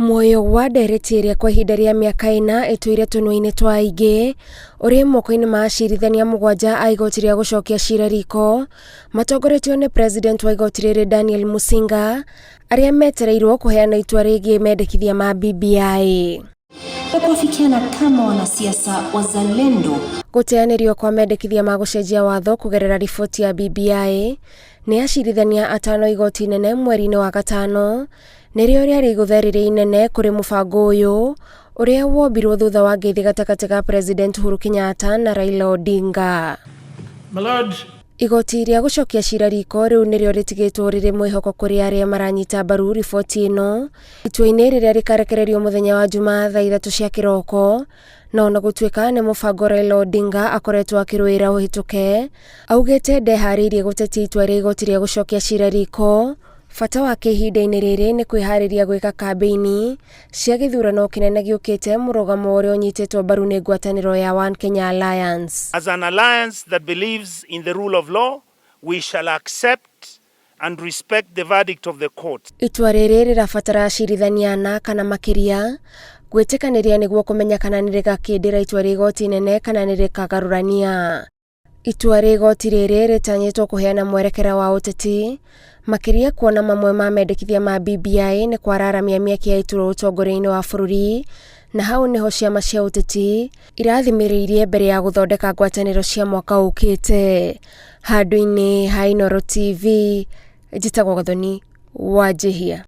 Muoyo wa ndereti ĩrĩa kwa ihinda rĩa mĩaka ĩna ĩtũire tũnua-inĩ twa aingĩ ũrĩ moko-inĩ ma acirithania mũgwanja a igoti rĩa gũcokia cira riko matongoretio nĩ president wa igoti rĩrĩ Daniel Musinga arĩa metereirwo kũheana itua rĩgiĩ mendekithia ma BBI. Na kuafikiana kama wanasiasa wazalendo. Gũteanĩrio kwa mendekithia ma gũcenjia watho kũgerera riboti ya BBI nĩ acirithania atano igoti inene mweri-inĩ wa gatano nĩrĩo rĩarĩ igũtha rĩrĩa inene kũrĩ mũbango ũyũ ũrĩa wombirwo thutha wa ngeithi gatagatĩ ga President Uhuru Kenyatta na Raila Odinga. My lord, Igoti rĩa gũcokia cira riko rĩu nĩrĩo rĩtigĩtwo rĩrĩ mwĩhoko kũrĩ arĩa maranyita mbaru riboti ĩno itua-inĩ rĩrĩa rĩkarekererio mũthenya wa Jumaa thaa 3 cia kĩroko. No ona gũtuĩka nĩ mũbango Raila Odinga akoretwo akĩrũĩra ũhĩtũke, augĩte ndeharĩirie gũtetia itua rĩa igoti rĩa gũcokia cira riko. Bata wake ihinda-inĩ rĩrĩ nĩ kwĩharĩria gwĩka kambĩini cia gĩthurano kĩnene gĩũkĩte, mũrũgamo ũrĩa ũnyitĩtwo mbaru nĩ ngwatanĩro ya One Kenya Alliance. As an alliance that believes in the rule of law, we shall accept and respect the verdict of the court. Itua rĩrĩ rĩrabatara acirithania ana kana makĩria gwĩtĩkanĩria nĩguo kũmenya kana nĩ rĩgakĩndĩra itua rĩa igoti inene kana nĩ rĩkagarũrania. Itua rĩa igoti rĩrĩ rĩtanyĩtwo kũheana mwerekera wa ũteti makĩria kuona mamwe ma mendekithia ma BBI nĩ kwararamia mĩeke ya iturwa ũtongoria-inĩ wa bũrũri, na hau nĩho ciama cia ũteti irathimĩrĩirie mbere ya gũthondeka ngwatanĩro cia mwaka ũkĩte. Handũ-inĩ ha Inooro TV, njĩtagwo Gathoni Wanjihia.